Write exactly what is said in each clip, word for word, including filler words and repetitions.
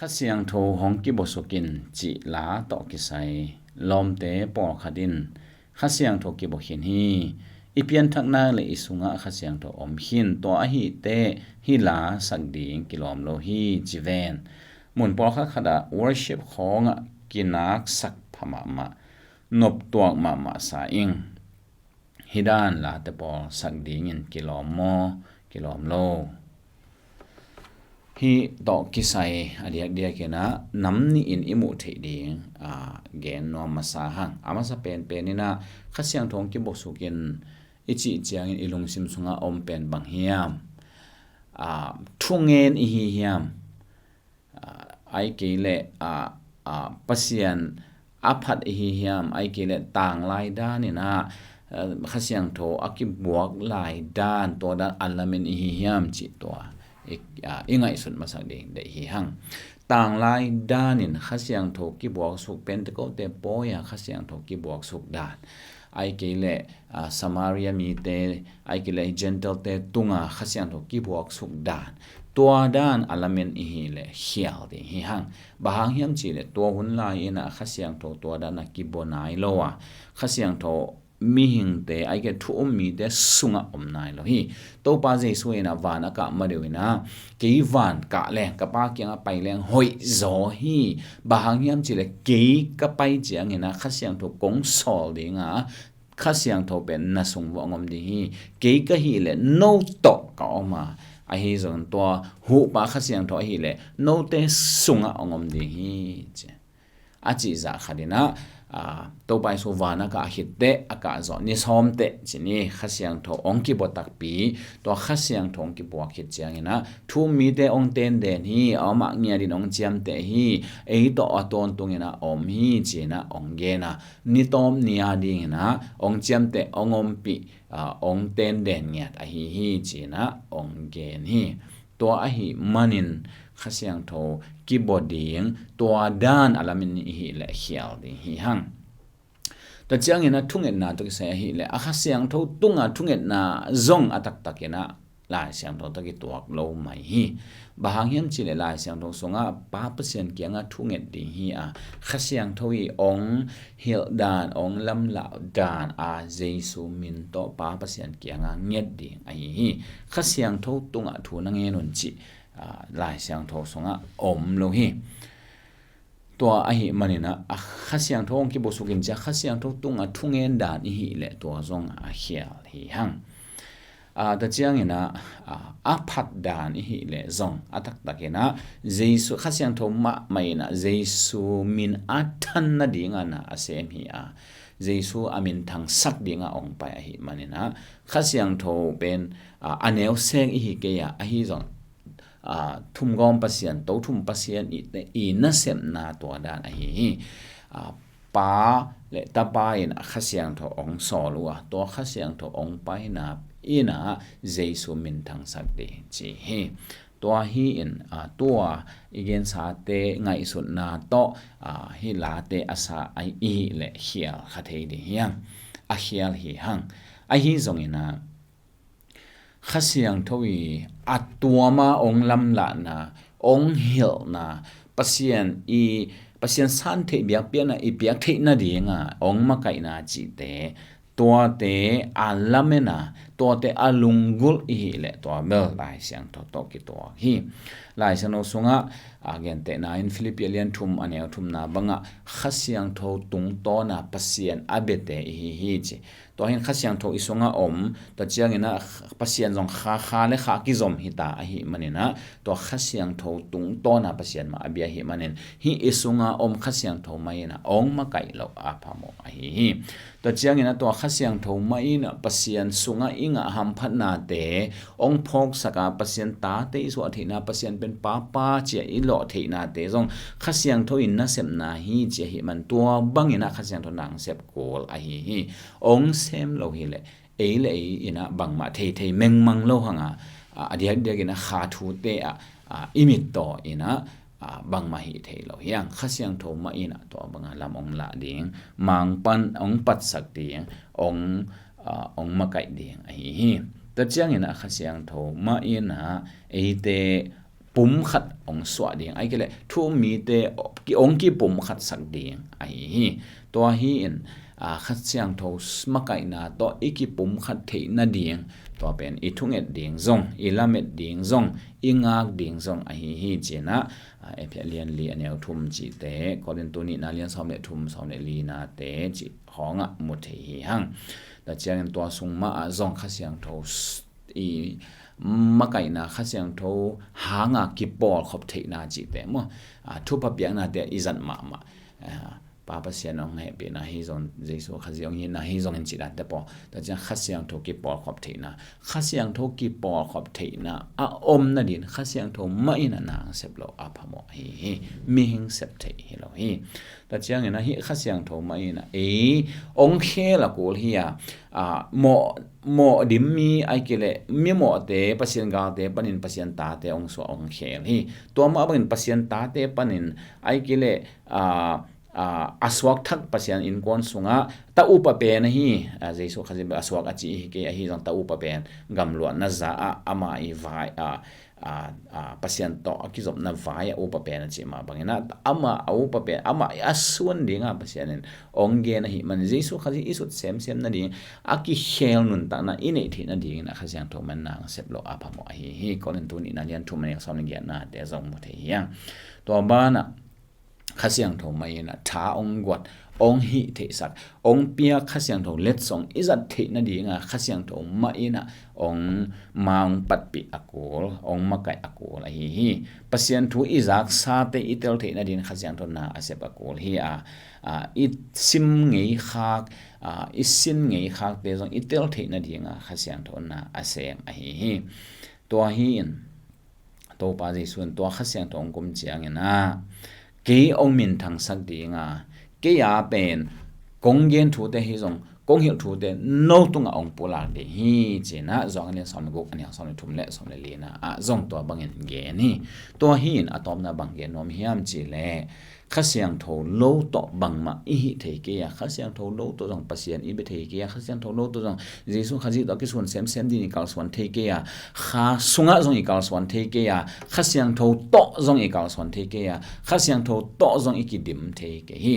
Kha Siangtho hong kibuasuk in cih la tawh kisai lawmte pawlkhat in Kha Siangtho kibuak khin hi. I pianthakna le i sungah Kha Siangtho om khin, tua ahih teh hih la sak ding kilawm lo hi, ci ven. Mun pawlkhat khatah worship khawngah kinaksak pha mahmah, noptuak mahmah sa ing. Hih dan late pawl sak dingin kilawm maw, kilawm lo? Hih tawh kisai a diakdiak inah nam nihin i muh theih ding a gen nuam masa hang. A masa penpen inah Kha Siangtho hong kibuasuk in i cih ciangin i lungsim sungah om pen bang hiam? A, thungen i hi hiam? A, ai kei leh, a, a, Pasian a phat i hi hiam? Ai kei leh tanglai dan inah, a, Kha Siangtho a kibuak lai dan, tua dan a lamen i hi hiam cih tua i, a, i ngaihsut masak ding deih hi hang. Tanglai danin Kha Siangtho kibuaksuk, Pentecost te pawi-a Kha Siangtho kibuaksuk dan, ai kei leh, a, Samaria mite, ai kei leh Gentile te tunga Kha Siangtho kibuaksuk dan, tua dan a lamen i hi leh khial ding hi hang. Bang hang hiam cih leh tua hun lai inah Kha Siangtho tua dan a kibua nai lo a, Kha Siangtho mihingte, ai kei thu um mite sungah om nai lo hi. Topa Jesu inah van a kah ma deuh inah, kei van kah leng, ka Pa kiangah pai leng hoih zaw hi. Bang hang hiam cih leh kei ka pai ciang inah Kha Siangtho kong sawl ding a, Kha Siangtho pen na sung vuah hong om ding hi. Kei ka hih leh no tawh ka om a, ahi zongin tua huhpa Kha Siangtho ahih leh note sungah hong om ding hi, ci. A cih zah khat inah, a, Topa Jesu van a kah khit teh, a kah zawh ni sawm teh, ci ni, Kha Siangtho hong kibua takpi, tua Kha Siangtho hong kibuak khit ciang inah thu um mite hong tenden hi, amah ngiat in hong ciamteh hi, ei tawh a tawntung inah om hi, ci inah hong gen a, ni tawp ni a ding inah hong ciamteh, hong ompih, a, hong tenden ngiat ahi hi, ci inah hong gen hi. Tua ahih manin Kha Siangtho kibua ding, tua dan a lamin i hih leh khial ding hi hang. Tua ciangin a thungetna tawh kisai ahih leh, a Kha Siangtho tunga thungetna zong a taktak inah Lai Siangtho tawh kituak lo mai hi. Bang hang hiam cih leh Lai Siangtho sungah Pa Pasian kiangah thunget ding hi a, Kha Siangtho i hong hilh dan, hong lamlah dan a Jesu min tawh Pa Pasian kiangah nget ding ahi hi. Kha Siangtho tungah thu na ngen un cih, a, Lai Siangtho sungah om lo hi. Tua ahih manin a, a Kha Siangtho hong kibuasuk in cia Kha Siangtho tungah thungen dan i hih leh tua zong a khial hi hang. A, tua ciangin a, a, a phat dan i hih leh zong a taktak inah Jesu, Kha Siangtho mahmah inah Jesu min a than nading a na a sem hi a, Jesu a minthang sak dingah hong pai ahih manin a, Kha Siangtho pen, a, a neu sek i hi kei a, ahi zong, a, thumgawm Pasian, Tothum Pasian i, i nasepna tua dan ahi hi. A, Pa le Tapa in a Kha Siangtho hong sawl uh a, tua Kha Siangtho hong paina in a Jesu minthang sak ding ci hi. Tua hi in, a, tua i gensate ngaihsutna tawh, a, hih late a sa a i hih leh khial kha thei ding hi hang. A khial hi hang. Ahi zongin a, Kha Siangtho i a tuama hong lamlahna, hong hilhna, Pasian i, Pasian santheih biakpiakna i piak theih nadinga hong makaihna cihte, tuate a lamena, tuate a lunggulh i hih leh tua bel Lai Siangtho tawh kituak hi. Lai Siangtho sungah, a, gentehna in Philippi a lian thum a neu thumna bangah Kha Siangtho tungtawna Pasian a biate i hi hi ci. Tua hin Kha Siangtho i sungah om, tua ciangin a Pasian zong kha, kha le kha kizom hita ahih manin a, tua Kha Siangtho tungtawna Pasian mah a bia ahih manin, hih i sungah om Kha Siangtho mah in a hong makaih loh a phamawh ahi hi. Tua ciangin a tua Kha Siangtho mah in a Pasian sungah i ngah hamphatnate hong phawksak a, Pasian tate i suah theihna, Pasian pen Papa ci-a i lawh theihnate zong Kha Siangtho in nasepna hi ci ahih man tua bangin a Kha Siangtho nasep kul ahi hi. Hong sem lo hi leh ei le ei in a bangmah theithei mengmang lo hang a, a, a diakdiak in a kha thute ah, a, i mittaw in a, a, bangmah hih thei lo hi hang. Kha Siangtho mah in a tua banga lam hong lah ding, mangpan hong patsak ding, hong, a, hong makaih ding ahi hi. Tua ciangin a Kha Siangtho mah in a eite pumkhat hong suah ding, ahih kei leh thu-um mite ki, hong kipumkhatsak ding ahi hi. Tua hi-in, a, Kha Siangtho makaihna tawh i kipumkhat theih nading, tua pen i thunget ding zong, i lamet ding zong, i ngak ding zong ahi hi, ci-in ah, a, Efesa lian li a neu thum cihte, Korintu nihna lian sawm le thum, sawm le linate cih khawngah mu thei hi hang. Tua ciangin tua sung mah ah zong Kha Siangtho s-, i makaihna, Kha Siangtho hanga kipawlkhop theihna cihte maw, a, thupha piaknate i zat mahmah. A, Pa Pasian hong hehpihna hi zong, Jesu Khazih hong itna hi zong in cih dante pawl. Tua ciang Kha Siangtho kipawlkhop theihna. Kha Siangtho kipawlkhop theihna a om nading Kha Siangtho mah in a na hong sep loh a phamawh ahi hi. Mihing sep theih hi lo hi. Tua ciangin ahi Kha Siangtho mah in a ei hong khel a kul hi a, a, mawh, mawh dim mi ahih kei leh mi mawhte, Pasian galte panin Pasian tate hong suah hong khel hi. Tua mah bangin Pasian tate panin ahih kei leh, a, a, a suak thak Pasian innkuan sungah ta upa pen ahi, a, Jesu Khazih a suak a ci hi kei, ahi zong ta upa pen gamluahna za ah ama i vai, a, a, a, Pasian tawh a kizopna vai a upa pen a cih mah bangin ah, ama a upa pen, ama a suan ding a Pasian in hong gen ahih man Jesu Khazih i sut semsem nading a kikhel nuntakna i neih theih nadingin a Kha Siangtho mah in na hong sep loh a phamawh ahi hi. Korintu nihna lian thum a neu sawm le giatnate zong mu thei hi hang. Tua banah Kha Siangtho mah in a tha hong guat, hong hih theihsak, hong piak Kha Siangtho letsong i zat theih nading a Kha Siangtho mah in a hong ma hong patpih a kul, hong makaih a kul ahi hi. Pasian thu i zaksate i tel theih nading Kha Siangtho na a sep a kul hi a, a, i sim ngei khak, a, i sin ngei khakte zong i tel theih nading a Kha Siangtho na a sem ahi hi. Tua hi-in Topa Jesu in tua Kha Siangtho hong kum ciangin ah, kei hong minthangsak ding a, kei a pen kong gen thute hi zong, kong hilh thute no tungah hong pulak ding hi, ci-in ah Johan a lian sawm le guk, a neu sawm le thum le sawm le lina ah zong tua bangin gen hi. Tua hi-in a tawpna bang gen nuam hiam cih leh, Kha Siangtho lo tawh bangmah i hih thei kei a, Kha Siangtho lo tawh zong Pasian i bia thei kei a, Kha Siangtho lo tawh zong Jesu Khazih tawh a kisuan semsem ding i kalsuan thei kei a, Kha sungah zong i kalsuan thei kei a, Kha Siangtho tawh zong i kalsuan thei kei a, Kha Siangtho tawh zong i kidim thei kei hi.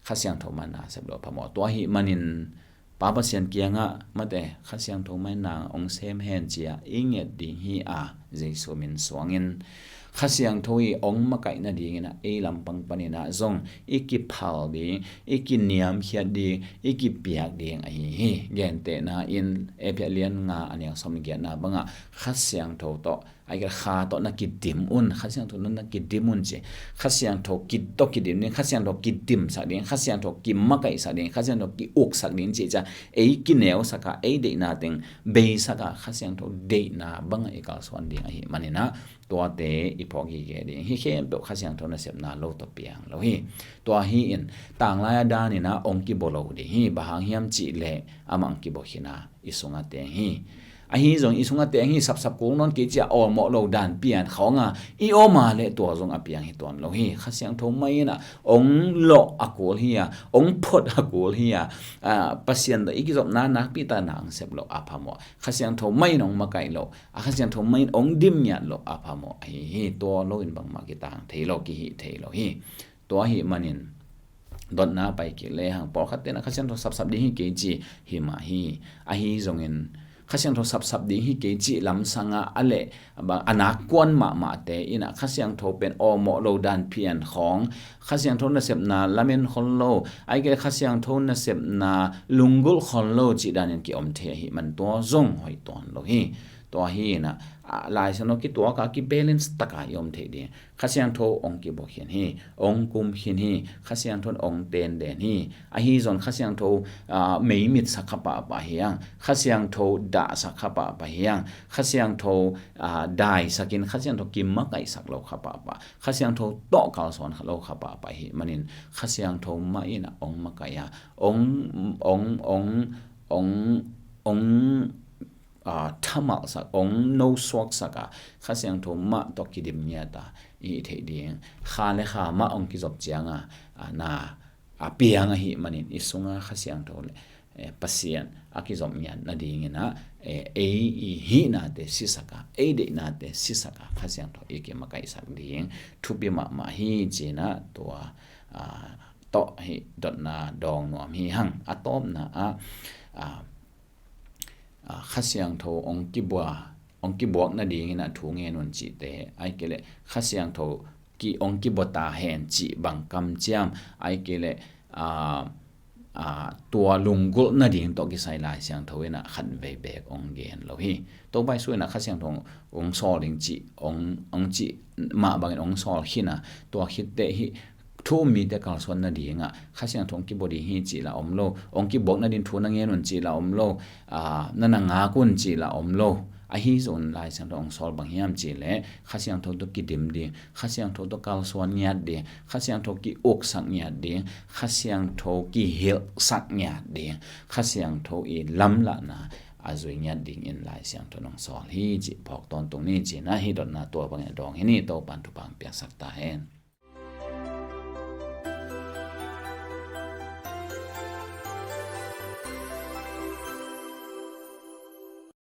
Kha Siangtho mah in na sep loh a phamawh. Tua ahih manin Pa Pasian kiangah, mate, Kha Siangtho mah in na hong sem hen, ci-a i nget ding hi a, Jesu min suangin. Kha Siangtho i hong makaih nadingin ah ei lampang panin ah zong i kiphal ding, i kiniamkhiat ding, i kipiak ding ahi hi. Gentehna in Efesa lian nga a neu sawm le giatna bangah Kha Siangtho tawh, ahih kei leh Kha tawh na kidim un, Kha Siangtho na, na kidim un ci. Kha Siangtho ki, tawh kidim ding, Kha Siangtho kidimsak ding, Kha Siangtho kimakaihsak ding, Kha Siangtho ki-uksak ding ci ciang ei kineusak a, ei deihna teng beisak a, Kha Siangtho deihna bangah i kalsuan ding ahih manin ah, tuate i phawk gige ding hi. Khempeuh Kha Siangtho nasepna lo tawh piang lo hi. Tua hi-in tanglai a danin ah hong kibaw lo ding hi. Bang hang hiam cih leh amah hong kibaw khin a, i sungah teng hi. Ahi zong i sungah teng hi, sapsap kul nawn kei ci-a awlmawh lo dan pian khawng a i om a leh tua zong a piang hi tuan lo hi. Kha Siangtho mah in ah hong lawh a kul hi a, hong phot a kul hi a, a, Pasian tawh i kizopna nakpi takin na hong sep loh a phamawh. Kha Siangtho mah in hong makaih loh, a Kha Siangtho mah in hong dim ngiat loh a phamawh ahi hi. Tua lo in bangmah kitang thei lo, kihih thei lo hi. Tua ahih manin dotna pai kik lehang, pawlkhat ten ah Kha Siangtho sapsap ding hi kei ci hi mah hi. Ahi zongin Kha Siangtho sapsap ding hi kei cih lamsang ah a leh, a nakkuan mahmahte in ah Kha Siangtho pen awlmawh lo dan pian khawng, Kha Siangtho nasepna lamen khol lo, ahih kei leh Kha Siangtho nasepna lunggulh khol lo cih danin ki-om thei ahih man tua zong hoih tuan lo hi. Tua hi-in ah, a, Lai Siangtho kituak a, kibalance tak a i om thei ding. Kha Siangtho hong kibaw khin hi, hong kum khin hi, Kha Siangtho in hong tenden hi. Ahi zong Kha Siangtho, a, meimit sak kha pahpah hi hang, Kha Siangtho dahsak kha pahpah hi hang, Kha Siangtho, a, daisak in, Kha Siangtho kimakaihsak lo kha pahpah, Kha Siangtho tawh kalsuan lo kha pahpah ahih manin Kha Siangtho mah in ah hong makaih a, hong, hong, hong, hong, hong, a, thamalhsak, hong nosuaksak a, Kha Siangtho mah tawh kidim ngiat a i hih theih ding. Kha le Kha mah hong kizop ciang a, a, na a piang ahih manin i sungah Kha Siangtho le, eh, Pasian a kizom ngiat nadingin ah, eh, ei i hihnate sisak a, ei deihnate sisak a, Kha Siangtho i kimakaihsak ding thupi mahmah hi ci-in ah tua, ah, tawh hih dotna dawng nuam hi hang. A tawpna ah, ah, ah, Kha Siangtho hong kibua, hong kibuak nadingin ah thu ngen un cihte, ahih kei leh Kha Siangtho ki hong kibua ta hen cih bang kamciam, ahih kei leh, ah, ah, tua lunggulh nading tawh kisai Lai Siangtho in ah khatvei beek hong gen lo hi. Topa Jesu in ah Kha Siangtho hong sawl ding cih, hong, hong cih mah bangin hong sawl khin a, tua khit teh hih thu um mite kalsuan nading ah Kha Siangtho hong kibua ding hi cih lah om lo, hong kibuak nading thu na ngen un cih lah om lo, ah, na na ngak un cih lah om lo. Ahi zongin Lai Siangtho hong sawl bang hiam cih leh Kha Siangtho tawh kidim ding, Kha Siangtho tawh kalsuan ngiat ding, Kha Siangtho ki-uksak ngiat ding, Kha Siangtho kihilhsak ngiat ding, Kha Siangtho i lamlahna a zui ngiat dingin Lai Siangtho hong sawl hi cih phawk tawntung ni ci-in ah hih dotna tua bangin dawng hi ni. Topa'n thupha hong piaksak ta hen.